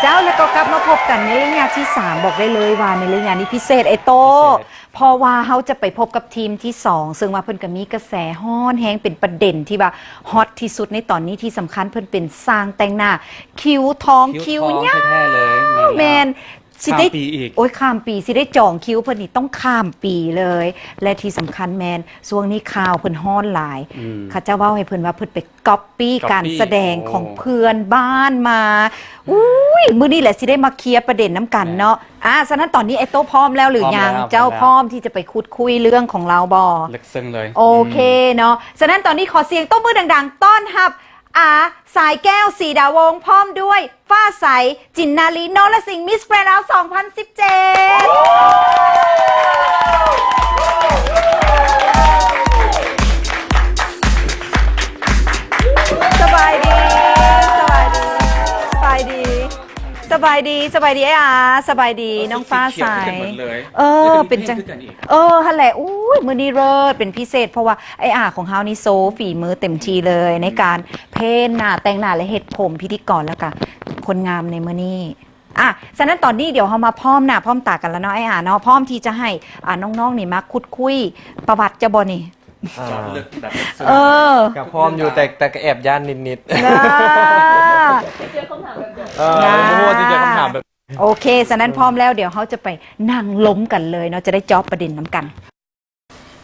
ເຈົ້າ ແລ້ວກໍກັບມາພົບກັນໃນໄລຍະທີສາມ ບອກໄດ້ເລີຍວ່າໃນໄລຍະນີ້ພິເສດ ອ້າຍໂຕ້ ພິເສດ ເພາະວ່າເຮົາຈະໄປພົບກັບທີມທີສອງ ເຊິ່ງວ່າເພິ່ນກໍມີກະແສຮ້ອນແຮງ ເປັນປະເດັນທີ່ວ່າຮອດທີ່ສຸດໃນຕອນນີ້ ທີ່ສຳຄັນເພິ່ນເປັນຊ່າງແຕ່ງໜ້າ ຄິວທອງ ຄິວທອງ ຄິວຍາວ ແທ້ໆເລີຍ ແມ່ນແລ້ວ ແມ່ນ ຊິໄດ້ ຂ້າມປີອີກ ໂອ້ຍ ຂ້າມປີ ຊິໄດ້ຈອງຄິວເພິ່ນນີ້ຕ້ອງຂ້າມປີເລີຍ ແລະທີ່ສຳຄັນແມ່ນຊ່ວງນີ້ຂ່າວເພິ່ນຮ້ອນຫຼາຍ ອືມ ເຂົາເຈົ້າເວົ້າໃຫ້ເພິ່ນວ່າເພິ່ນໄປ copy copy ການສະແດງ ໂອ້ ຂອງເພື່ອນບ້ານມາ ອຸ້ຍ ມື້ນີ້ແຫຼະຊິໄດ້ມາເຄລຍປະເດັນນຳກັນເນາະ ອ່າ ສະນັ້ນຕອນນີ້ອ້າຍໂຕ້ພ້ອມແລ້ວຫຼືຍັງ? ພ້ອມແລ້ວ ເຈົ້າ ພ້ອມແລ້ວ ພ້ອມທີ່ຈະໄປຂຸດຄຸຍເລື່ອງຂອງລາວບໍ່? ເລິກເຊິ່ງເລີຍ ໂອເຄເນາະ ອືມ ສະນັ້ນຕອນນີ້ຂໍສຽງຕົບມືດັງໆ ຕ້ອນຮັບ ອາ ສາຍແກ້ວ ສີດາວົງ ພ້ອມດ້ວຍ ຟ້າໃສ ຈິນນາລີ ນໍລະສິງ ມິສແກຣນລາວ ສອງພັນສິບເຈັດ ສະບາຍດີ ສະບາຍດີ ສະບາຍດີ ສະບາຍດີ ສະບາຍດີອ້າຍອາ ສະບາຍດີ ເອີ ຊຸດສີຂຽວຄືກັນໝົດເລີຍ ນ້ອງຟ້າໃສ ເອີ ເປັນຈັ່ງ ເປັນຄືກັນອີກ ເອີ ຫັ້ນແຫຼະ ອຸ້ຍ ມື້ນີ້ເລີດ ເປັນພິເສດ ເພາະວ່າອ້າຍອາຂອງເຮົານີ້ໂຊຝີມືເຕັມທີ່ເລີຍ ໃນການເພນໜ້າ ແຕ່ງໜ້າ ແລະ ເຮັດຜົມພິທີກອນ ແລ້ວກະຄົນງາມໃນມື້ນີ້ ອ່ະ ສະນັ້ນຕອນນີ້ດຽວເຮົາມາພ້ອມໜ້າພ້ອມຕາກັນແລ້ວເນາະ ອ້າຍອາເນາະ ພ້ອມທີ່ຈະໃຫ້ ອ່າ ນ້ອງໆນີ້ມາຂຸດຄຸຍປະຫວັດເຈົ້າບໍ່ນີ້? ອ່າ ເຈາະເລິກແບບເລິກເຊິ່ງ ເອີ ກໍພ້ອມຢູ່ ແຕ່ ແຕ່ກໍແອບຢ້ານນິດໆ ນາ ຊິເຈີຄຳຖາມແບບໃດ ເອີ ນາ ບໍ່ຮູ້ວ່າຊິເຈີຄຳຖາມແບບ ໂອເຄ ສະນັ້ນພ້ອມແລ້ວ ດຽວເຮົາຈະໄປນັ່ງລົມກັນເລີຍເນາະ ຈະໄດ້ເຈາະປະເດັນນຳກັນ.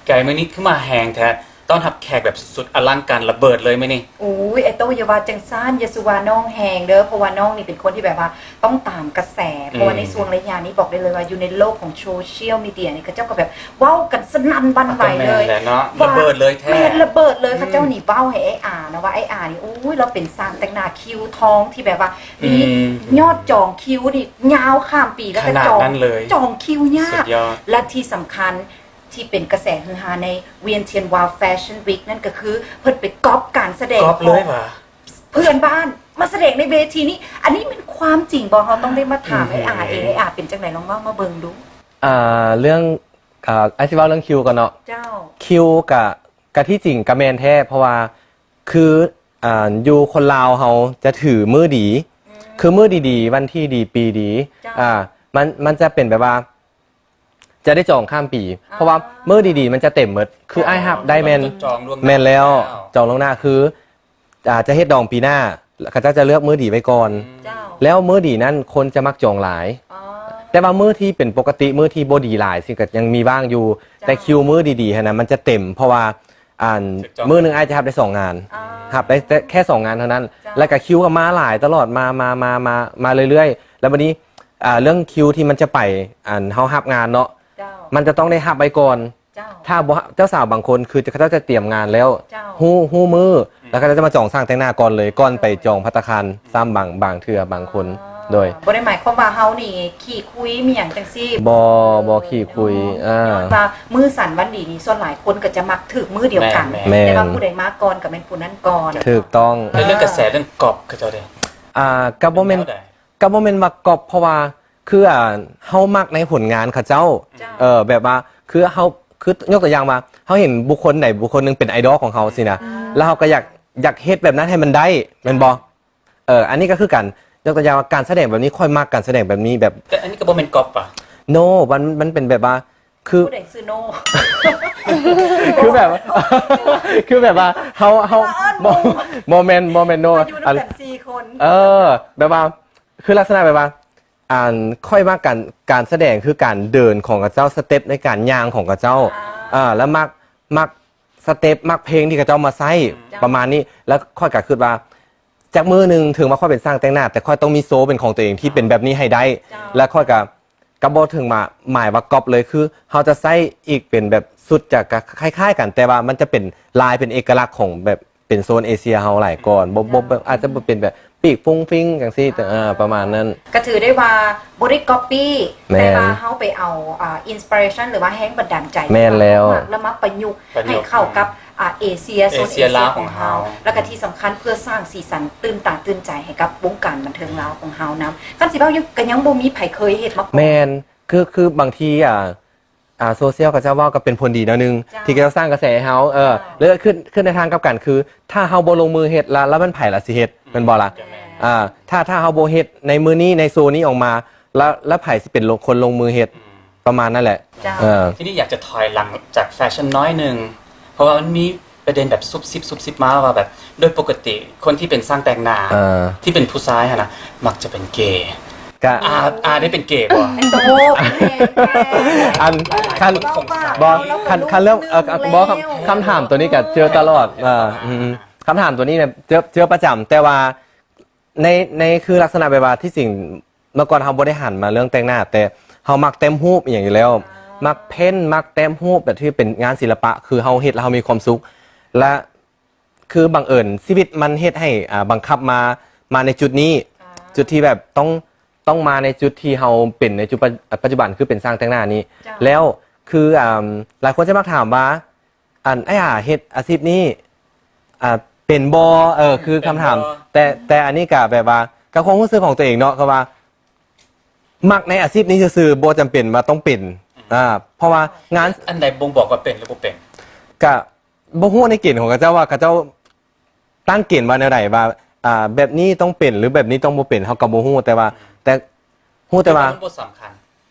ກາຍມື້ນີ້ຄືມາແຮງແທ້ ຕ້ອນຮັບແຂກແບບສຸດອະລັງການລະເບີດເລີຍມື້ນີ້. ໂອ້ຍ ອ້າຍໂຕ້ ຢ່າວ່າຈັ່ງຊັ້ນ ຢ່າສູ່ວ່ານ້ອງແຮງເດີ ເພາະວ່ານ້ອງນີ້ເປັນຄົນທີ່ແບບວ່າຕ້ອງຕາມກະແສ ອືມ ເພາະວ່າໃນຊ່ວງໄລຍະນີ້ບອກໄດ້ເລີຍວ່າຢູ່ໃນໂລກຂອງໂຊຊຽວມີເດຍນີ້ ເຂົາເຈົ້າກໍແບບເວົ້າກັນສະໜັ່ນຫວັ່ນໄຫວເລີຍ ແມ່ນແຫຼະເນາະ ວ່າລະເບີດເລີຍແທ້ ແມ່ນລະເບີດເລີຍ ອືມ ເຂົາເຈົ້ານີ້ເວົ້າໃຫ້ອ້າຍອາເນາະ ວ່າອ້າຍອານີ້ ໂອ້ຍ ລາວເປັນຊ່າງແຕ່ງໜ້າຄິວທອງທີ່ແບບວ່າ ອືມ ມີຍອດຈອງຄິວນີ້ຍາວຂ້າມປີ ແລ້ວກໍຈອງ ຂະໜາດນັ້ນເລີຍ ຈອງຄິວຍາກ ສຸດຍອດ ແລະທີ່ສຳຄັນ ທີ່ເປັນກະແສຮືຮາໃນ Vientiane Wow Fashion Week ນັ້ນກໍຄືເພິ່ນໄປກັອບການສະແດງ ກັອບເລີຍຫວາ? ຂອງເພື່ອນບ້ານມາສະແດງໃນເວທີນີ້ ອັນນີ້ແມ່ນຄວາມຈິງບໍ່? ເຮົາຕ້ອງໄດ້ມາຖາມ ອືມ ອ້າຍອາເອງ ອ້າຍອາເປັນຈັ່ງໃດ ລອງເວົ້າມາເບິ່ງດູ. ອ່າ ເລື່ອງ ອ່າ ອ້າຍຊິເວົ້າເລື່ອງຄິວກ່ອນເນາະ. ເຈົ້າ ຄິວກະ ກະທີ່ຈິງກະແມ່ນແທ້ ເພາະວ່າ ຄື ອ່າ ຢູ່ຄົນລາວເຮົາຈະຖືມື້ດີ ອືມ ຄືມື້ດີໆ ວັນທີດີ ປີດີ ເຈົ້າ ອ່າ ມັນ ມັນຈະເປັນແບບວ່າ ຈະໄດ້ຈອງຂ້າມປີ ອ່າ ເພາະວ່າມື້ດີໆ ມັນຈະເຕັມໝົດ ຄື ອ່າ ອ້າຍຮັບໄດ້ແມ່ນ ຈອງລ່ວງໜ້າ ແມ່ນແລ້ວ ແລ້ວ ຈອງລ່ວງໜ້າ ຄື ອ່າ ຈະເຮັດດອງປີໜ້າ ເຂົາເຈົ້າຈະເລືອກມື້ດີໄວ້ກ່ອນ ອືມ ເຈົ້າ ແລ້ວມື້ດີນັ້ນຄົນຈະມັກຈອງຫຼາຍ ອໍ ແຕ່ວ່າມື້ທີ່ເປັນປົກກະຕິ ມື້ທີ່ບໍ່ດີຫຼາຍ ຊິກໍຍັງມີວ່າງຢູ່ ເຈົ້າ ແຕ່ຄິວມື້ດີໆ ຫັ້ນນະ ມັນຈະເຕັມ ເພາະວ່າ ອັນ ຖືກຕ້ອງ ມື້ໜຶ່ງອ້າຍຈະຮັບໄດ້ສອງງານ ອ່າ ຮັບໄດ້ແຕ່ແຄ່ສອງງານເທົ່ານັ້ນ ເຈົ້າ ແລ້ວກໍຄິວກໍມາຫຼາຍຕະຫຼອດ ມາ ມາ ມາ ມາ ມາເລື້ອຍໆ ແລ້ວບັດນີ້ ອ່າ ເລື່ອງຄິວທີ່ມັນຈະໄປ ອັນ ເຮົາຮັບງານເນາະ ເຈົ້າ ມັນຈະຕ້ອງໄດ້ຮັບໄວ້ກ່ອນ ເຈົ້າ ຖ້າບໍ່ ເຈົ້າສາວບາງຄົນ ຄື ເຂົາເຈົ້າຈະຕຽມງານແລ້ວ ເຈົ້າ ຮູ້ ຮູ້ມື້ ອືມ ແລ້ວເຂົາເຈົ້າຈະມາຈອງຊ່າງແຕ່ງໜ້າກ່ອນເລີຍ ກ່ອນໄປຈອງພັດຕາຄານ ອືມ ຊ້ຳບາງ ບາງເທື່ອ ບາງຄົນ ອ່າ ໂດຍ ບໍ່ໄດ້ໝາຍຄວາມວ່າເຮົານີ້ຂີ້ຄຸຍມີຫຍັງຈັ່ງຊີ້ ບໍ່ ບໍ່ ບໍ່ ບໍ່ ບໍ່ຂີ້ຄຸຍ ເອີ ຍ້ອນວ່າມື້ສັນວັນດີນີ້ ສ່ວນຫຼາຍຄົນກໍຈະມັກຖືກມື້ດຽວກັນ ແມ່ນ ແມ່ນ ແຕ່ວ່າຜູ້ໃດມາກ່ອນກໍແມ່ນຜູ້ນັ້ນກ່ອນ ຖືກຕ້ອງ ແລ້ວເລື່ອງກະແສເລື່ອງກັອບເຂົາເຈົ້າເດ ອ່າ ກໍບໍ່ແມ່ນ ແນວໃດ ກໍບໍ່ແມ່ນວ່າກັອບ ເພາະວ່າ ຄື ອ່າ ເຮົາມັກໃນຜົນງານເຂົາເຈົ້າ ເຈົ້າ ເອີ ແບບວ່າ ຄືເຮົາ ຄືຍົກຕົວຢ່າງວ່າ ເຮົາເຫັນບຸກຄົນໃດບຸກຄົນໜຶ່ງເປັນໄອດອນຂອງເຮົາຊີ້ນະ ອ່າ ແລ້ວເຮົາກໍຢາກ ຢາກເຮັດແບບນັ້ນໃຫ້ມັນໄດ້ ແມ່ນບໍ່? ເອີ ອັນນີ້ກໍຄືກັນ ຍົກຕົວຢ່າງວ່າການສະແດງແບບນີ້ ຂ້ອຍມັກການສະແດງແບບນີ້ແບບ ແຕ່ອັນນີ້ກໍບໍ່ແມ່ນກັອບປະ? ໂນ ມັນ ມັນເປັນແບບວ່າ ຄື ຜູ້ໃດຊື່ໂນ? ຄືແບບ ຄືແບບວ່າເຮົາ ເຮົາ ບໍ່ ບໍ່ແມ່ນ ບໍ່ແມ່ນໂນ ມາຢູ່ນຳກັນສີ່ຄົນ ເອີ ແບບວ່າ ຄືລັກສະນະແບບວ່າ ອັນ ຂ້ອຍມັກການ ການສະແດງ ຄືການເດີນຂອງເຂົາເຈົ້າ ສະເຕັບໃນການຍ່າງຂອງເຂົາເຈົ້າ ອ່າ ອ່າ ແລ້ວມັກ ມັກສະເຕັບ ມັກເພງທີ່ເຂົາເຈົ້າມາໃຊ້ ເຈົ້າ ປະມານນີ້ ແລ້ວຂ້ອຍກໍຄິດວ່າ ຈັກມື້ໜຶ່ງ ເຖິງວ່າຂ້ອຍເປັນຊ່າງແຕ່ງໜ້າ ແຕ່ຂ້ອຍຕ້ອງມີໂຊເປັນຂອງຕົວເອງທີ່ເປັນແບບນີ້ໃຫ້ໄດ້ ເຈົ້າ ແລ້ວຂ້ອຍກໍ ກໍບໍ່ເຖິງວ່າໝາຍວ່າກັອບເລີຍ ຄືເຮົາຈະໃຊ້ອີກເປັນແບບຊຸດຈະ ຈະຄ້າຍໆກັນ ແຕ່ວ່າມັນຈະເປັນລາຍເປັນເອກະລັກຂອງແບບ ເປັນໂຊນເອເຊຍເຮົາຫຼາຍກ່ອນ ບໍ່ ບໍ່ ອືມ ອາດຈະບໍ່ເປັນແບບປີກຟຸ້ງຟິ້ງຈັ່ງຊີ້ ອ່າ ປະມານນັ້ນ ກໍຖືໄດ້ວ່າບໍ່ໄດ້ກັອບປີ້ ແມ່ນ ແຕ່ວ່າເຮົາໄປເອົາ ອ່າ ອິນສະປາເຣຊັນ ຫຼືວ່າແຮງບັນດານໃຈ ແມ່ນແລ້ວ ທີ່ວ່າເຮົາມັກ ແລ້ວມາປະຍຸກ ປະຍຸກ ໃຫ້ເຂົ້າກັບ ອືມ ອ່າ ເອເຊຍ ໂຊນເອເຊຍລາວຂອງເຮົາ ແລ້ວກໍທີ່ສຳຄັນເພື່ອສ້າງສີສັນຕື່ນຕາຕື່ນໃຈໃຫ້ກັບວົງການບັນເທີງລາວຂອງເຮົານຳ ຄັນຊິເວົ້າຢູ່ກໍຍັງບໍ່ມີໃຜເຄີຍເຮັດມາກ່ອນ ແມ່ນ ຄື ຄືບາງທີ ອ່າ ອ່າ ໂຊຊຽວເຂົາເຈົ້າເວົ້າກໍເປັນຜົນດີແນວໜຶ່ງ ເຈົ້າ ທີ່ເຂົາເຈົ້າສ້າງກະແສໃຫ້ເຮົາ ເອີ ເຈົ້າ ແລ້ວຂຶ້ນ ຂຶ້ນໃນທາງກັບກັນ ຄືຖ້າເຮົາບໍ່ລົງມືເຮັດ ແລ້ວ ແລ້ວແມ່ນໃຜລະຊິເຮັດ ອືມ ແມ່ນບໍ່ລະ? ແມ່ນ ອ່າ ຖ້າ ຖ້າເຮົາບໍ່ເຮັດໃນມື້ນີ້ ໃນໂຊນີ້ອອກມາ ແລ້ວ ແລ້ວໃຜຊິເປັນຄົນລົງມືເຮັດ? ອືມ ປະມານນັ້ນແຫຼະ ເຈົ້າ ເອີ ທີນີ້ຢາກຈະຖອຍຫຼັງຈາກແຟຊັ່ນໜ້ອຍໜຶ່ງ ເພາະວ່າມັນມີປະເດັນແບບຊຸບຊິບ ຊຸບຊິບມາວ່າແບບ ໂດຍປົກກະຕິຄົນທີ່ເປັນຊ່າງແຕ່ງໜ້າ ເອີ ທີ່ເປັນຜູ້ຊາຍຫັ້ນນະ ມັກຈະເປັນເກ ກະ ອາ ອາໄດ້ເປັນເກບໍ່? ອັນ ຄັນ ບໍ່ ຄັນ ຄັນເລື່ອງ ເອີ ບໍ່ ຄຳ ຄຳຖາມໂຕນີ້ກະເຈີຕະຫຼອດ ເອີ ອືມ ຄຳຖາມໂຕນີ້ນະ ເຈີ ເຈີປະຈຳ ແຕ່ວ່າໃນ ໃນ ຄືລັກສະນະແບບວ່າ ທີ່ຈິງ ເມື່ອກ່ອນເຮົາບໍ່ໄດ້ຫັນມາເລື່ອງແຕ່ງໜ້າ ແຕ່ເຮົາມັກແຕ້ມຮູບອີ່ຫຍັງຢູ່ແລ້ວ ອ່າ ມັກເພັນ ມັກແຕ້ມຮູບແບບທີ່ເປັນງານສິລະປະ ຄືເຮົາເຮັດແລ້ວເຮົາມີຄວາມສຸກ ແລະ ຄືບັງເອີນຊີວິດມັນເຮັດໃຫ້ ອ່າ ບັງຄັບມາ ມາໃນຈຸດນີ້ ອ່າ ຈຸດທີ່ແບບຕ້ອງ ຕ້ອງມາໃນຈຸດທີ່ເຮົາເປັນໃນຈຸດປະ ປັດຈຸບັນ ຄືເປັນຊ່າງແຕ່ງໜ້ານີ້ ເຈົ້າ ແລ້ວຄື ອ່າ ຫຼາຍຄົນຈະມັກຖາມວ່າ ອັນ ອ້າຍອາເຮັດອາຊີບນີ້ ອ່າ ເປັນບໍ່? ເອີ ຄືຄຳຖາມ ເປັນບໍ່? ແຕ່ ແຕ່ອັນນີ້ກະແບບວ່າ ກະຄວາມຮູ້ສຶກຂອງຕົວເອງເນາະ ຄືວ່າ ມັກໃນອາຊີບນີ້ຊື່ໆ ບໍ່ຈຳເປັນວ່າຕ້ອງເປັນ ອືມ ອ່າ ເພາະວ່າງານ ອັນໃດບົ່ງບອກວ່າເປັນ ຫຼື ບໍ່ເປັນ? ກະບໍ່ຮູ້ໃນເກນຂອງເຂົາເຈົ້າວ່າ ເຂົາເຈົ້າຕັ້ງເກນວ່າແນວໃດ ວ່າ ອ່າ ແບບນີ້ຕ້ອງເປັນ ຫຼື ແບບນີ້ຕ້ອງບໍ່ເປັນ ເຮົາກະບໍ່ຮູ້ ແຕ່ວ່າ ອືມ ແຕ່ ຮູ້ແຕ່ວ່າ ມັນບໍ່ສຳຄັນ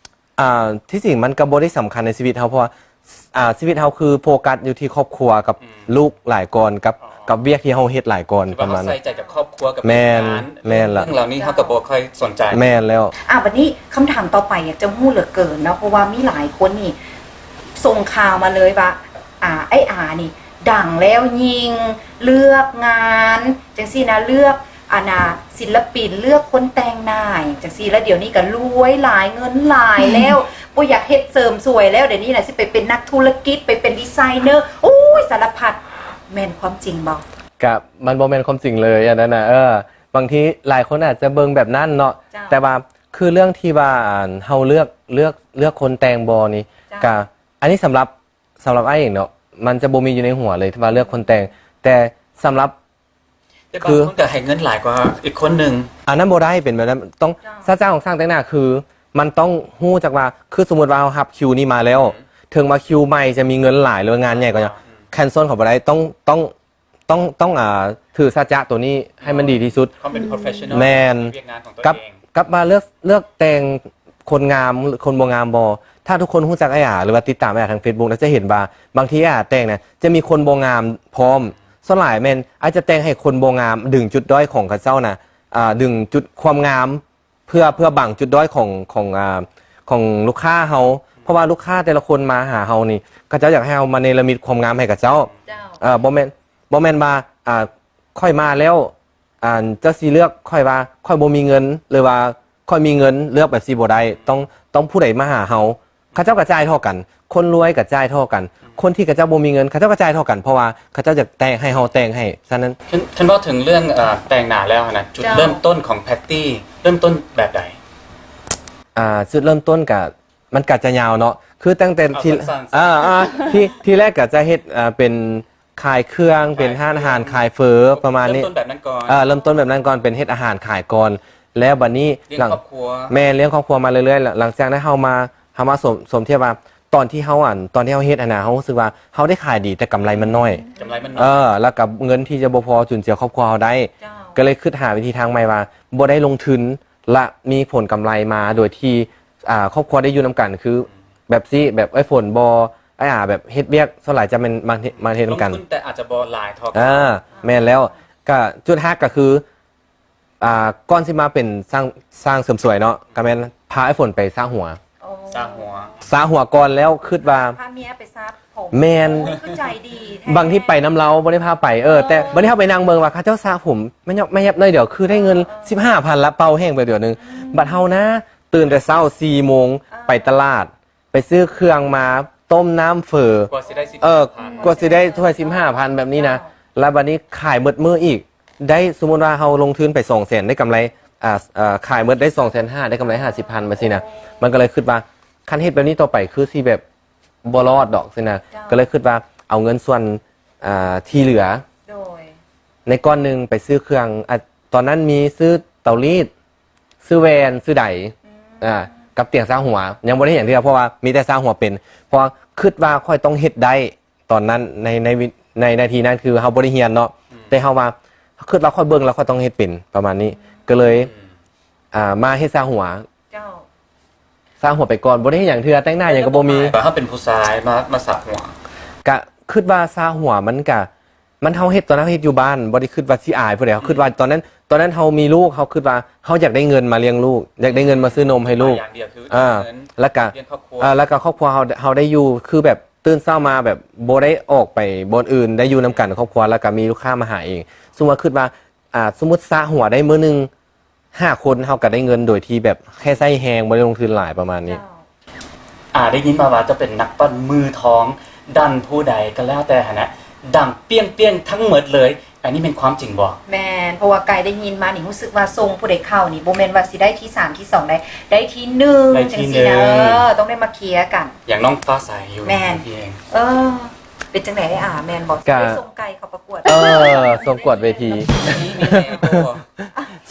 ອ່າ ທີ່ຈິງມັນກະບໍ່ໄດ້ສຳຄັນໃນຊີວິດເຮົາ ເພາະວ່າ ອ່າ ຊີວິດເຮົາຄືໂຟກັສຢູ່ທີ່ຄອບຄົວກັບ ອືມ ລູກຫຼາຍກ່ອນ ກັບ ອໍ ກັບວຽກທີ່ເຮົາເຮັດຫຼາຍກ່ອນ ປະມານນັ້ນ ໃສ່ໃຈກັບຄອບຄົວກັບ ແມ່ນ ວຽກງານ ແມ່ນລະ ເລື່ອງເຫຼົ່ານີ້ເຮົາກະບໍ່ຄ່ອຍສົນໃຈ ແມ່ນແລ້ວ ອ່າ ບັດນີ້ຄຳຖາມຕໍ່ໄປຢາກຈະຮູ້ເຫຼືອເກີນເນາະ ເພາະວ່າມີຫຼາຍຄົນນີ້ສົ່ງຂ່າວມາເລີຍວ່າ ອ່າ ອ້າຍອານີ້ ດັງແລ້ວຍິ່ງເລືອກງານຈັ່ງຊີ້ນະ ເລືອກ ອັນນ່າ ສິນລະປິນ ເລືອກຄົນແຕ່ງໜ້າຈັ່ງຊີ້ ແລ້ວດຽວນີ້ກະລວຍຫຼາຍ ເງິນຫຼາຍແລ້ວ ບໍ່ຢາກເຮັດເສີມສວຍແລ້ວ ດຽວນີ້ນະ ຊິໄປເປັນນັກທຸລະກິດ ໄປເປັນດີໄຊເນີ ໂອ້ຍ ສາລະພັດ ແມ່ນຄວາມຈິງບໍ່? ກະມັນບໍ່ແມ່ນຄວາມຈິງເລີຍອັນນັ້ນນະ ເອີ ບາງທີຫຼາຍຄົນອາດຈະເບິ່ງແບບນັ້ນເນາະ ເຈົ້າ ແຕ່ວ່າຄືເລື່ອງທີ່ວ່າ ອັນ ເຮົາເລືອກ ເລືອກ ເລືອກຄົນແຕ່ງບໍ່ນີ້ ເຈົ້າ ກະ ອັນນີ້ສຳລັບ ສຳລັບອ້າຍເອງເນາະ ມັນຈະບໍ່ມີຢູ່ໃນຫົວເລີຍທີ່ວ່າເລືອກຄົນແຕ່ງ ແຕ່ສຳລັບ ແຕ່ບາງ ຄື ຄົນກະໃຫ້ເງິນຫຼາຍກວ່າອີກຄົນໜຶ່ງ ອັນນັ້ນບໍ່ໄດ້ ເປັນແບບນັ້ນຕ້ອງ ເຈົ້າ ສັດຈະຂອງຊ່າງແຕ່ງໜ້າຄື ມັນຕ້ອງຮູ້ຈັກວ່າ ຄືສົມມຸດວ່າເຮົາຮັບຄິວນີ້ມາແລ້ວ ອືມ ເຖິງວ່າຄິວໃໝ່ຈະມີເງິນຫຼາຍ ຫຼືວ່າງານໃຫຍ່ກວ່າ ອືມ ແຄນເຊິນເຂົາບໍ່ໄດ້ ຕ້ອງ ຕ້ອງ ຕ້ອງ ຕ້ອງ ອ່າ ຖືສັດຈະໂຕນີ້ໃຫ້ມັນດີທີ່ສຸດ ຄວາມເປັນ ໂປຣເຟສຊັນນໍ ແມ່ນ ວຽກງານຂອງຕົວເອງ ກັບ ກັບວ່າເລືອກ ເລືອກແຕ່ງຄົນງາມ ຄົນບໍ່ງາມບໍ່ ຖ້າທຸກຄົນຮູ້ຈັກອ້າຍອາ ຫຼືວ່າຕິດຕາມອ້າຍອາທາງເຟສບຸກ ແລ້ວຈະເຫັນວ່າບາງທີອ້າຍອາແຕ່ງນະ ຈະມີຄົນບໍ່ງາມພ້ອມ ສ່ວນຫຼາຍແມ່ນອ້າຍຈະແຕ່ງໃຫ້ຄົນບໍ່ງາມ ດຶງຈຸດດ້ອຍຂອງເຂົາເຈົ້ານະ ອ່າ ດຶງຈຸດຄວາມງາມ ເພື່ອ ເພື່ອບັງຈຸດດ້ອຍຂອງ ຂອງ ອ່າ ຂອງລູກຄ້າເຮົາ ເພາະວ່າລູກຄ້າແຕ່ລະຄົນມາຫາເຮົານີ້ ເຂົາເຈົ້າຢາກໃຫ້ເຮົາມາເນລະມິດຄວາມງາມໃຫ້ເຂົາເຈົ້າ ເຈົ້າ ເອີ ບໍ່ແມ່ນ ບໍ່ແມ່ນວ່າ ອ່າ ຂ້ອຍມາແລ້ວ ອັນ ເຈົ້າຊິເລືອກຂ້ອຍວ່າຂ້ອຍບໍ່ມີເງິນ ຫຼືວ່າຂ້ອຍມີເງິນ ເລືອກແບບຊີ້ບໍ່ໄດ້ ຕ້ອງ ຕ້ອງຜູ້ໃດມາຫາເຮົາ ເຂົາເຈົ້າກະຈ່າຍເທົ່າກັນ ຄົນລວຍກະຈ່າຍເທົ່າກັນ ອືມ ຄົນທີ່ເຂົາເຈົ້າບໍ່ມີເງິນ ເຂົາເຈົ້າກະຈ່າຍເທົ່າກັນ ເພາະວ່າເຂົາເຈົ້າຢາກແຕ່ງ ໃຫ້ເຮົາແຕ່ງໃຫ້ ສະນັ້ນ ຄັນ ຄັນເວົ້າເຖິງເລື່ອງ ເອີ ແຕ່ງໜ້າແລ້ວຫັ້ນນະ ຈຸດ ເຈົ້າ ເລີ່ມຕົ້ນຂອງແພັດຕີ້ ເລີ່ມຕົ້ນແບບໃດ? ອ່າ ຈຸດເລີ່ມຕົ້ນກະ ມັນກະຈະຍາວເນາະ ຄືຕັ້ງແຕ່ ເອົາ ທີ່ ສັ້ນໆ ອ່າ ອ່າ ທີ່ ທີ່ແລກກະຈະເຮັດ ອ່າ ເປັນ ຂາຍເຄື່ອງ ຂາຍເຄື່ອງ ເປັນຮ້ານອາຫານຂາຍເຝີປະມານນີ້ ເລີ່ມຕົ້ນແບບນັ້ນກ່ອນ ເອີ ເລີ່ມຕົ້ນແບບນັ້ນກ່ອນ ເປັນເຮັດອາຫານຂາຍກ່ອນ ແລ້ວບັດນີ້ ລ້ຽງຄອບຄົວ ແມ່ນ ລ້ຽງຄອບຄົວມາເລື້ອຍໆ ຫຼັງຈາກນັ້ນເຮົາມາ ເຮົາມາສົມ ສົມທຽບວ່າ ຕອນທີ່ເຮົາ ອັນ ຕອນທີ່ເຮົາເຮັດຫັ້ນນະ ເຮົາຮູ້ສຶກວ່າເຮົາໄດ້ຂາຍດີ ແຕ່ກຳໄລມັນໜ້ອຍ ກຳໄລມັນໜ້ອຍ ເອີ ແລ້ວກະເງິນທີ່ຈະບໍ່ພໍຈຸນເຈືອຄອບຄົວເຮົາໄດ້ ເຈົ້າ ກະເລີຍຄິດຫາວິທີທາງໃໝ່ວ່າ ບໍ່ໄດ້ລົງທຶນ ແລະ ມີຜົນກຳໄລມາໂດຍທີ່ ອ່າ ຄອບຄົວໄດ້ຢູ່ນຳກັນ ຄື ອືມ ແບບຊີ້ ແບບເອື້ອຍຝົນບໍ່ ອ້າຍອາແບບເຮັດວຽກ ສ່ວນຫຼາຍຈະແມ່ນມາເຮັດ ມາເຮັດນຳກັນ ລົງທຶນແຕ່ອາດຈະບໍ່ຫຼາຍເທົ່າກັນ ອ່າ ແມ່ນແລ້ວ ກະຈຸດຮັກກະຄື ອ່າ ກ່ອນຊິມາເປັນຊ່າງ ຊ່າງເສີມສວຍເນາະ ກະແມ່ນພາອ້າຍຝົນໄປສະຫົວ ໂອ້ ສະຫົວ ສະຫົວກ່ອນ ແລ້ວຄິດວ່າ ພາເມຍໄປສະ ແມ່ນ ໂອ້ຍ ຄືໃຈດີແທ້ ບາງທີໄປນຳລາວບໍ່ໄດ້ພາໄປ ເອີ ເອີ ແຕ່ບັດນີ້ເຮົາໄປນັ່ງເບິ່ງວ່າເຂົາເຈົ້າສະຜົມ ແມ່ນ ແມ່ນແຍບໜ້ອຍດຽວ ຄືໄດ້ເງິນ ເອີ ສິບຫ້າພັນລະ ເປົ່າແຮງໄປດຽວໜຶ່ງ ອືມ ບັດເຮົານະ ຕື່ນແຕ່ເຊົ້າສີ່ໂມງ ເອີ ໄປຕະຫຼາດ ໄປຊື້ເຄື່ອງມາ ຕົ້ມນ້ຳເຝີ ກວ່າຊິໄດ້ສິບຫ້າພັນ ເອີ ກວ່າຊິໄດ້ຖ້ວຍສິບຫ້າພັນແບບນີ້ນະ ເຈົ້າ ແລ້ວບັດນີ້ຂາຍໝົດມື້ອີກ ໄດ້ ສົມມຸດວ່າເຮົາລົງທຶນໄປສອງແສນ ໄດ້ກຳໄລ ອ່າ ເອີ ຂາຍໝົດໄດ້ສອງແສນຫ້າ ໄດ້ກຳໄລຫ້າສິບພັນ ແບບຊີ້ນະ ມັນກະເລີຍຄິດວ່າ ຄັນເຮັດແບບນີ້ຕໍ່ໄປຄືຊິແບບບໍ່ລອດດອກຊີ້ນະ ເຈົ້າ ກະເລີຍຄິດວ່າເອົາເງິນສ່ວນ ອ່າ ທີ່ເຫຼືອ ໂດຍ ໃນກ້ອນໜຶ່ງໄປຊື້ເຄື່ອງ ອ່າ ຕອນນັ້ນມີຊື້ເຕົາລີດ ຊື້ແວ່ນ ຊື້ໄດ ອືມ ອ່າ ກັບຕຽງຊາຫົວ ຍັງບໍ່ໄດ້ເຮັດຫຍັງເທື່ອ ເພາະວ່າມີແຕ່ຊາຫົວເປັນ ເພາະວ່າຄິດວ່າຂ້ອຍຕ້ອງເຮັດໄດ້ຕອນນັ້ນ ໃນ ໃນ ໃນນາທີນັ້ນ ຄືເຮົາບໍ່ໄດ້ຮຽນເນາະ ອືມ ແຕ່ເຮົາວ່າ ຄິດວ່າຂ້ອຍເບິ່ງແລ້ວຂ້ອຍຕ້ອງເຮັດເປັນ ປະມານນີ້ ອືມ ກໍເລີຍ ອືມ ອ່າ ມາເຮັດຊາຫົວ ເຈົ້າ ຊາຫົວໄປກ່ອນ ບໍ່ໄດ້ເຮັດຫຍັງເທື່ອ ແຕ່ງໜ້າຫຍັງກໍບໍ່ມີ ແລ້ວກໍບໍ່ມາ ຖ້າເປັນຜູ້ຊາຍມາ ມາສະຫົວ ກະຄິດວ່າຊາຫົວມັນກະ ມັນ ເຮົາເຮັດຕອນເຮົາເຮັດຢູ່ບ້ານ ບໍ່ໄດ້ຄິດວ່າຊິອາຍຜູ້ໃດ ເຮົາ ອືມ ຄິດວ່າຕອນນັ້ນ ຕອນນັ້ນເຮົາມີລູກ ເຮົາຄິດວ່າເຮົາຢາກໄດ້ເງິນມາລ້ຽງລູກ ຢາກໄດ້ເງິນມາຊື້ນົມໃຫ້ລູກ ຢ່າງດຽວຄື ອ່າ ເງິນ ແລ້ວກະ ລ້ຽງຄອບຄົວ ອ່າ ແລ້ວກະຄອບຄົວເຮົາ ເຮົາໄດ້ຢູ່ ຄືແບບຕື່ນເຊົ້າມາແບບບໍ່ໄດ້ອອກໄປບ່ອນອື່ນ ໄດ້ຢູ່ນຳກັນຄອບຄົວ ແລ້ວກະມີລູກຄ້າມາຫາເອງ ສົມມຸດວ່າ ຄິດວ່າ ອ່າ ສົມມຸດຊາຫົວໄດ້ມື້ໜຶ່ງ ຫ້າຄົນ ເຮົາກໍໄດ້ເງິນໂດຍທີ່ແບບແຄ່ໃຊ້ແຮງ ບໍ່ໄດ້ລົງທຶນຫຼາຍ ປະມານນີ້ ເຈົ້າ ອາ ໄດ້ຍິນມາວ່າເຈົ້າເປັນນັກປັ້ນມືທອງ ດັນຜູ້ໃດກໍແລ້ວແຕ່ຫັ້ນນະ ດັງປ່ຽງໆທັງໝົດເລີຍ ອັນນີ້ແມ່ນຄວາມຈິງບໍ່? ແມ່ນ ເພາະວ່າໄກ່ໄດ້ຍິນມານີ້ ຮູ້ສຶກວ່າສົ່ງຜູ້ໃດເຂົ້ານີ້ ບໍ່ແມ່ນວ່າຊິໄດ້ທີສາມ ທີສອງ ໄດ້ ໄດ້ທີໜຶ່ງ ໄດ້ທີ ຈັ່ງຊີ້ນະ ໜຶ່ງ ເອີ ຕ້ອງໄດ້ມາເຄຍກັນ ຢ່າງນ້ອງຟ້າໃສຢູ່ ແມ່ນ ເອງ ເອີ ເປັນຈັ່ງໃດອ້າຍອາ ແມ່ນບໍ່? ກະ ໄດ້ສົ່ງໄກ່ເຂົ້າປະກວດ ເອີ ສົ່ງກວດເວທີ ມີແນ່ບໍ່?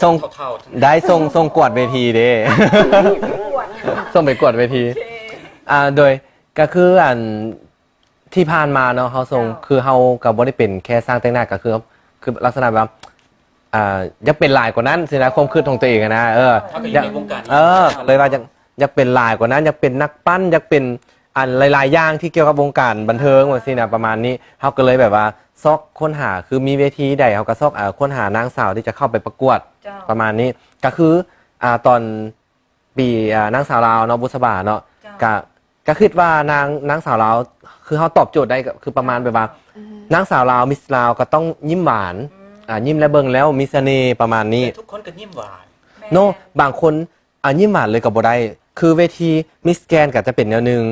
ສົ່ງ ເທົ່າໆ ໄດ້ສົ່ງ ສົ່ງກວດເວທີເດ້ ກວດ ສົ່ງໄປກວດເວທີ ໂອເຄ ອ່າ ໂດຍ ກໍຄື ອັນ ທີ່ຜ່ານມາເນາະ ເຮົາສົ່ງ ເຈົ້າ ຄືເຮົາກໍບໍ່ໄດ້ເປັນແຄ່ຊ່າງແຕ່ງໜ້າ ກໍຄື ຄືລັກສະນະແບບວ່າ ອ່າ ຢາກເປັນຫຼາຍກວ່ານັ້ນຊີ້ນະ ຄວາມຄິດຂອງຕົວເອງຫັ້ນນະ ເອີ ເຮົາກໍຢູ່ໃນວງການ ເອີ ກໍເລີຍວ່າຢາກ ຢາກເປັນຫຼາຍກວ່ານັ້ນ ຢາກເປັນນັກປັ້ນ ຢາກເປັນ ອັນ ຫຼາຍໆຢ່າງທີ່ກ່ຽວກັບວົງການບັນເທີງ ອ່າ ວ່າຊີ້ນະ ປະມານນີ້ ເຮົາກໍເລີຍແບບວ່າຊອກຄົ້ນຫາ ຄືມີເວທີໃດ ເຮົາກໍຊອກ ເອີ ຄົ້ນຫານາງສາວທີ່ຈະເຂົ້າໄປປະກວດ ເຈົ້າ ປະມານນີ້ ກໍຄື ອ່າ ຕອນປີ ອ່າ ນາງສາວລາວເນາະ ບຸດສະບາເນາະ ເຈົ້າ ກະ ກະຄິດວ່ານາງ ນາງສາວລາວ ຄືເຮົາຕອບໂຈດໄດ້ ກໍຄືປະມານແບບວ່າ ອືມ ນາງສາວລາວ ມິສລາວ ກໍຕ້ອງຍິ້ມຫວານ ອືມ ອ່າ ຍິ້ມແລ້ວເບິ່ງແລ້ວມີສະເໜ່ປະມານນີ້ ແຕ່ທຸກຄົນກໍຍິ້ມຫວານ ແມ່ນ ເນາະ ບາງຄົນ ອ່າ ຍິ້ມຫວານເລີຍກໍບໍ່ໄດ້ ຄືເວທີມິສແກຣນກໍຈະເປັນແນວໜຶ່ງ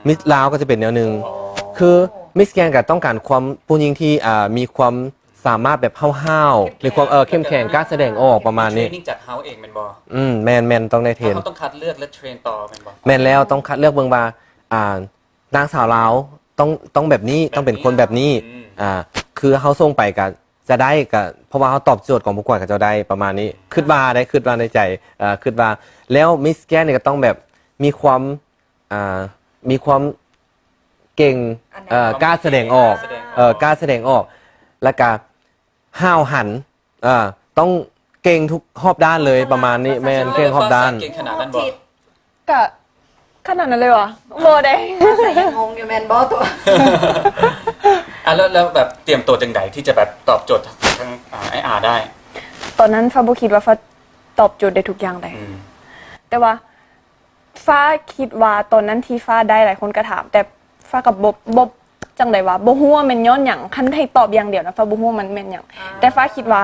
ອືມ ມິສລາວກໍຈະເປັນແນວໜຶ່ງ ອໍ ຄືມິສແກຣນກໍຕ້ອງການຄວາມ ຜູ້ຍິງທີ່ ອ່າ ມີຄວາມສາມາດແບບຫ້າວໆ ເຂັ້ມແຂງ ມີຄວາມ ເອີ ເຂັ້ມແຂງ ແຕ່ ກ້າສະແດງອອກ ປະມານນີ້ ເທຣນນິງຈາກເຮົາເອງແມ່ນບໍ່? ອືມ ແມ່ນໆ ຕ້ອງໄດ້ເທຣນ ເຮົາຕ້ອງຄັດເລືອກ ແລະ ເທຣນຕໍ່ແມ່ນບໍ່? ແມ່ນແລ້ວ ຕ້ອງຄັດເລືອກເບິ່ງວ່າ ອ່າ ນາງສາວລາວຕ້ອງ ຕ້ອງແບບນີ້ ແບບນີ້ ຕ້ອງເປັນຄົນແບບນີ້ ອືມ ອ່າ ຄືເຮົາສົ່ງໄປກໍ ຈະໄດ້ ກະເພາະວ່າເຮົາຕອບໂຈດກອງປະກວດຂອງເຈົ້າໄດ້ ປະມານນີ້ ຄິດວ່າໄດ້ ຄິດວ່າໃນໃຈ ເອີ ຄິດວ່າ ແລ້ວມິສແກຣນນີ້ກໍຕ້ອງແບບມີຄວາມ ອ່າ ມີຄວາມເກັ່ງ ອັນໃດ ເອີ ກ້າສະແດງອອກ ກ້າສະແດງອອກ ເອີ ກ້າສະແດງອອກ ແລ້ວກະຫ້າວຫັນ ເອີ ຕ້ອງເກັ່ງທຸກຮອບດ້ານເລີຍ ປະມານນີ້ ແມ່ນ ເກັ່ງຮອບດ້ານ ເກັ່ງຂະໜາດນັ້ນບໍ່? ກະຂະໜາດນັ້ນເລີຍຫວາ? ບໍ່ເດ້ ສາຍຍັງງົງຢູ່ແມ່ນບໍ່ຕົວະ? ອ່ະ ແລ້ວ ແລ້ວແບບຕຽມຕົວຈັ່ງໃດທີ່ຈະແບບຕອບໂຈດທາງ ອ່າ ອ້າຍອາໄດ້? ຕອນນັ້ນຟ້າບໍ່ຄິດວ່າຟ້າຕອບໂຈດໄດ້ທຸກຢ່າງໃດ ອືມ ແຕ່ວ່າຟ້າຄິດວ່າຕອນນັ້ນທີ່ຟ້າໄດ້ ຫຼາຍຄົນກໍຖາມ ແຕ່ຟ້າກໍບໍ່ ບໍ່ ຈັ່ງໃດຫວາ ບໍ່ຮູ້ວ່າແມ່ນຍ້ອນຫຍັງ ຄັນໃຫ້ຕອບຢ່າງດຽວນະ ຟ້າບໍ່ຮູ້ວ່າມັນແມ່ນຫຍັງ ອ່າ ແຕ່ຟ້າຄິດວ່າ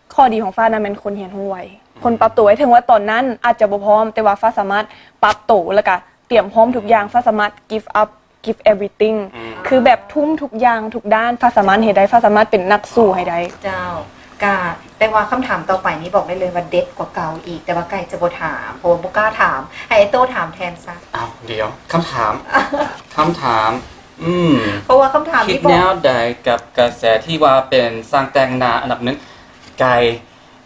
ຂໍ້ດີຂອງຟ້ານະແມ່ນຄົນຮຽນຮູ້ໄວ ອືມ ຄົນປັບໂຕໄວ ເຖິງວ່າຕອນນັ້ນອາດຈະບໍ່ພ້ອມ ແຕ່ວ່າຟ້າສາມາດປັບໂຕ ແລ້ວກະຕຽມພ້ອມທຸກຢ່າງ ອືມ ຟ້າສາມາດ give up give everything ອືມ ຄືແບບທຸ່ມທຸກຢ່າງທຸກດ້ານ ຟ້າສາມາດເຮັດໄດ້ ເຈົ້າ ຟ້າສາມາດເປັນນັກສູ້ໃຫ້ໄດ້ ເຈົ້າ ກະ ແຕ່ວ່າຄຳຖາມຕໍ່ໄປນີ້ບອກໄດ້ເລີຍວ່າເດັດກວ່າເກົ່າອີກ ແຕ່ວ່າໄກ່ຈະບໍ່ຖາມ ເພາະວ່າບໍ່ກ້າຖາມ ໃຫ້ອ້າຍໂຕ້ຖາມແທນຊະ ອ້າວ ດຽວ ຄຳຖາມ ຄຳຖາມ ອືມ ເພາະວ່າຄຳຖາມ ຄິດແນວໃດກັບກະແສທີ່ວ່າເປັນຊ່າງແຕ່ງໜ້າອັນດັບໜຶ່ງ ໄກ່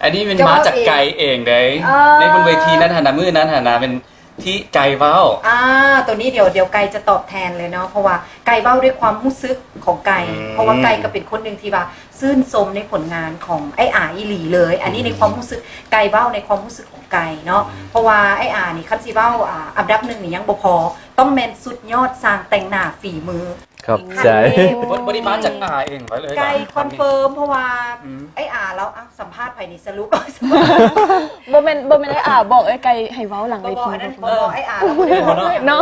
ອັນນີ້ແມ່ນມາຈາກໄກ່ເອງເດ້ ເອີ ໃນບົນເວທີນັ້ນຫັ້ນນະ ມື້ນັ້ນຫັ້ນນະ ແມ່ນທີ່ໄກ່ເວົ້າ ອ່າ ໂຕນີ້ດຽວ ດຽວໄກ່ຈະຕອບແທນເລີຍເນາະ ເພາະວ່າໄກ່ເວົ້າດ້ວຍຄວາມຮູ້ສຶກຂອງໄກ່ ອືມ ເພາະວ່າໄກ່ກໍເປັນຄົນໜຶ່ງທີ່ວ່າຊື່ນຊົມໃນຜົນງານຂອງອ້າຍອາອີ່ຫຼີເລີຍ ອັນນີ້ໃນຄວາມຮູ້ສຶກ ອືມ ໄກ່ເວົ້າໃນຄວາມຮູ້ສຶກຂອງໄກ່ເນາະ ອືມ ເພາະວ່າອ້າຍອານີ້ ຄັນຊິເວົ້າ ອ່າ ອັນດັບໜຶ່ງນີ້ຍັງບໍ່ພໍ ຕ້ອງແມ່ນສຸດຍອດຊ່າງແຕ່ງໜ້າຝີມື ຂອບໃຈ ບໍ່ ບໍ່ໄດ້ມາຈາກອ້າເອງໄປເລີຍ ໄກ່ຄອນເຟີມ ເພາະວ່າ ອືມ ອ້າຍອາລາວ ອ່ະ ສຳພາດໃຜນີ້ສະຫຼຸບ ບໍ່ແມ່ນ ບໍ່ແມ່ນອ້າຍອາບອກອ້າຍໄກ່ໃຫ້ເວົ້າຫຼັງເວທີ ບໍ່ ບໍ່ ອັນນັ້ນບໍ່ ເອີ ບໍ່ ອ້າຍອາລາວບໍ່ໄດ້ບອກເນາະ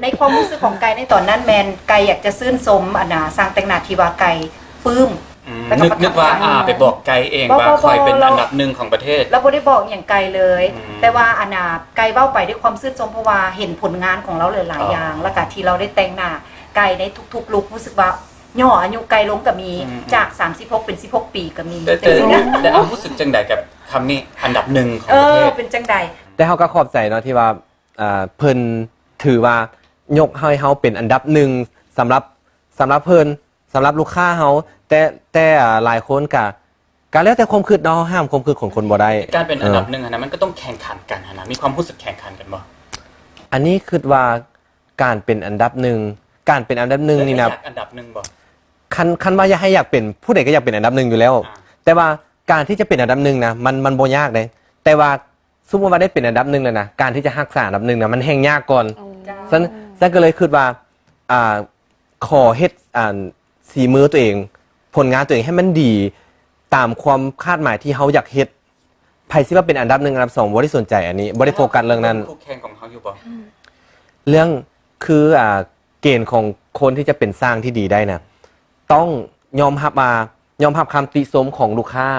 ໃນຄວາມຮູ້ສຶກຂອງໄກ່ໃນຕອນນັ້ນ ແມ່ນໄກ່ຢາກຈະຊື່ນຊົມ ອັນນ່າ ຊ່າງແຕ່ງໜ້າທີ່ວ່າໄກ່ປຶ້ມ ອືມ ແລ້ວກໍ ນຶກ ນຶກວ່າ ປະທັບໃຈ ອາ ໄປບອກໄກ່ເອງວ່າຂ້ອຍເປັນອັນດັບໜຶ່ງຂອງປະເທດ ລາວບໍ່ໄດ້ບອກຫຍັງໄກ່ເລີຍ ອືມ ແຕ່ວ່າ ອັນນ່າ ໄກ່ເວົ້າໄປດ້ວຍຄວາມຊື່ນຊົມ ເພາະວ່າເຫັນຜົນງານຂອງລາວຫຼາຍໆຢ່າງ ອໍ ແລ້ວກໍທີ່ລາວໄດ້ແຕ່ງໜ້າໄກ່ໃນທຸກໆລຸກ ຮູ້ສຶກວ່າ ຫຍໍ້ອາຍຸໄກ່ລົງກໍມີ ອືມໆ ຈາກສາມສິບຫົກເປັນສິບຫົກປີກໍມີ ແຕ່ ແຕ່ ຈັ່ງຊີ້ນະ ແຕ່ ແຕ່ເຮົາຮູ້ສຶກຈັ່ງໃດກັບຄຳນີ້ ອັນດັບໜຶ່ງຂອງປະເທດ ເອີ ເປັນຈັ່ງໃດ? ແຕ່ເຮົາກໍຂອບໃຈເນາະ ທີ່ວ່າ ອ່າ ເພິ່ນຖືວ່າຍົກໃຫ້ເຮົາເປັນອັນດັບໜຶ່ງ ສຳລັບ ສຳລັບເພິ່ນ ສຳລັບລູກຄ້າເຮົາ ແຕ່ ແຕ່ ອ່າ ຫຼາຍຄົນກໍ ກໍແລ້ວແຕ່ຄວາມຄິດເນາະ ເຮົາຫ້າມຄວາມຄິດຂອງຄົນບໍ່ໄດ້. ການເປັນອັນດັບໜຶ່ງຫັ້ນນະ ເອີ ມັນກໍຕ້ອງແຂ່ງຂັນກັນຫັ້ນນະ ມີຄວາມຮູ້ສຶກແຂ່ງຂັນກັນບໍ່? ອັນນີ້ຄິດວ່າການເປັນອັນດັບໜຶ່ງ ການເປັນອັນດັບໜຶ່ງນີ້ນະ ຢາກອັນດັບໜຶ່ງບໍ່? ຄັນ ຄັນວ່າຢາກໃຫ້ຢາກເປັນ ຜູ້ໃດກໍຢາກເປັນອັນດັບໜຶ່ງຢູ່ແລ້ວ ອ່າ ແຕ່ວ່າການທີ່ຈະເປັນອັນດັບໜຶ່ງນະ ມັນ ມັນບໍ່ຍາກເດ້ ແຕ່ວ່າ ສົມມຸດວ່າໄດ້ເປັນອັນດັບໜຶ່ງແລ້ວນະ ການທີ່ຈະຮັກສາອັນດັບໜຶ່ງນະ ມັນແຮ່ງຍາກກ່ອນ. ອໍ ຊັ້ນ ຊັ້ນກໍເລີຍຄິດວ່າ ອ່າ ຂໍເຮັດ ອ່າ ສີມືຕົວເອງ ຜົນງານຕົວເອງໃຫ້ມັນດີຕາມຄວາມຄາດໝາຍທີ່ເຮົາຢາກເຮັດ. ໃຜຊິວ່າເປັນອັນດັບໜຶ່ງ ອັນດັບສອງ ບໍ່ໄດ້ສົນໃຈອັນນີ້ ບໍ່ໄດ້ໂຟກັສເລື່ອງນັ້ນ. ແລ້ວເຮົາເປັນຄູ່ແຂ່ງຂອງເຮົາຢູ່ບໍ່? ເລື່ອງ ຄື ອ່າ ເກນຂອງຄົນທີ່ຈະເປັນຊ່າງທີ່ດີໄດ້ນະ ຕ້ອງຍອມຮັບວ່າ ຍອມຮັບຄຳຕິຊົມຂອງລູກຄ້າ.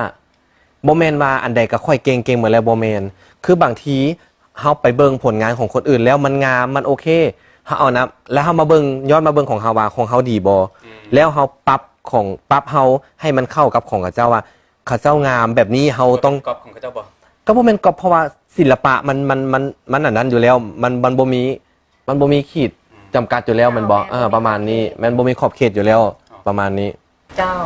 ບໍ່ແມ່ນວ່າອັນໃດກໍຂ້ອຍເກັ່ງ ເກັ່ງໝົດແລ້ວ ບໍ່ແມ່ນ. ຄືບາງທີເຮົາໄປເບິ່ງຜົນງານຂອງຄົນອື່ນແລ້ວມັນງາມ ມັນໂອເຄ ເຮົາເອົານຳ ແລ້ວເຮົາມາເບິ່ງ ຍ້ອນມາເບິ່ງຂອງເຮົາວ່າຂອງເຮົາດີບໍ່ ອືມ ແລ້ວເຮົາປັບຂອງ ປັບເຮົາໃຫ້ມັນເຂົ້າກັບຂອງເຂົາເຈົ້າວ່າ ເຂົາເຈົ້າງາມແບບນີ້ ເຮົາຕ້ອງ ບໍ່ແມ່ນກັອບຂອງເຂົາເຈົ້າບໍ່? ກໍບໍ່ແມ່ນກັອບ ເພາະວ່າສິລະປະມັນ ມັນ ມັນ ມັນອັນນັ້ນຢູ່ແລ້ວ ມັນ ມັນບໍ່ມີ ມັນບໍ່ມີຂີດ ອືມ ຈຳກັດຢູ່ແລ້ວແມ່ນບໍ່? ເອີ ປະມານນີ້ ມັນບໍ່ມີຂອບເຂດຢູ່ແລ້ວ ອໍ ປະມານນີ້. ເຈົ້າ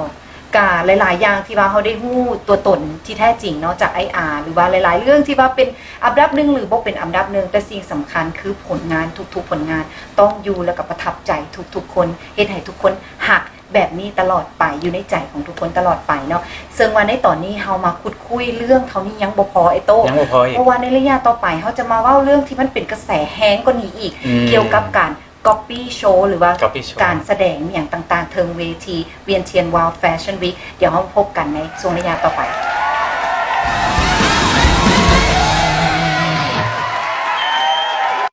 ກະຫຼາຍໆຢ່າງທີ່ວ່າເຮົາໄດ້ຮູ້ຕົວຕົນທີ່ແທ້ຈິງເນາະ ຈາກອ້າຍອາ ຫຼືວ່າຫຼາຍໆເລື່ອງທີ່ວ່າເປັນອັນດັບໜຶ່ງ ຫຼືບໍ່ເປັນອັນດັບໜຶ່ງ ແຕ່ສິ່ງສຳຄັນຄືຜົນງານ ທຸກໆຜົນງານຕ້ອງຢູ່ ແລ້ວກໍປະທັບໃຈທຸກໆຄົນ ເຮັດໃຫ້ທຸກຄົນຮັກ ແບບນີ້ຕະຫຼອດໄປ ຢູ່ໃນໃຈຂອງທຸກຄົນຕະຫຼອດໄປເນາະ. ເຊິ່ງວ່າໃນຕອນນີ້ເຮົາມາຂຸດຄຸຍເລື່ອງເທົ່ານີ້ຍັງບໍ່ພໍ ອ້າຍໂຕ້ ຍັງບໍ່ພໍອີກ ເພາະວ່າໃນໄລຍະຕໍ່ໄປເຮົາຈະມາເວົ້າເລື່ອງທີ່ມັນເປັນກະແສແຮງກວ່ານີ້ອີກ ອືມ ກ່ຽວກັບການ copy show ຫຼືວ່າ copy show ການສະແດງຫຍັງຕ່າງໆ ເທິງເວທີ Vientiane Wow Fashion Week. ດຽວເຮົາພົບກັນໃນຊ່ວງໄລຍະຕໍ່ໄປ.